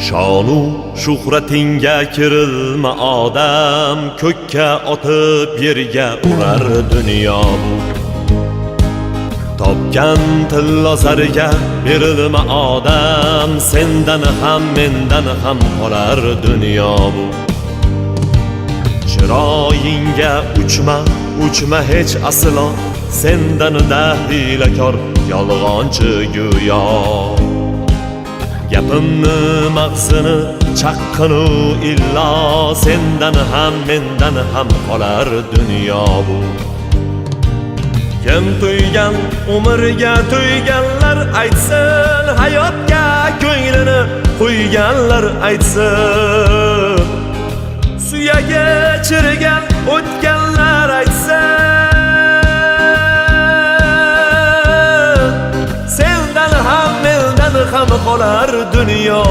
Shonu shuhratingga kerilma odam, ko'kka otib yerga urar dunyo bu. Topgan tillo zarga berilma odam, sendan ham mendan ham qolar dunyo bu. Chiroyingga uchma, uchma hech aslo, sendan da hiylakor yolg'onchi go'yo. Gapimni mag'zini chaqqinu illo, sendan ham mendan ham qolar dunyo bu. Kim to'ygan umrga to'yganlar aytsin, hayotga ko'nglini qo'yganlar aytsin. Suyagi chirigan o'tganlar aytsin. Sendan ham mendan ham qolar dunyo.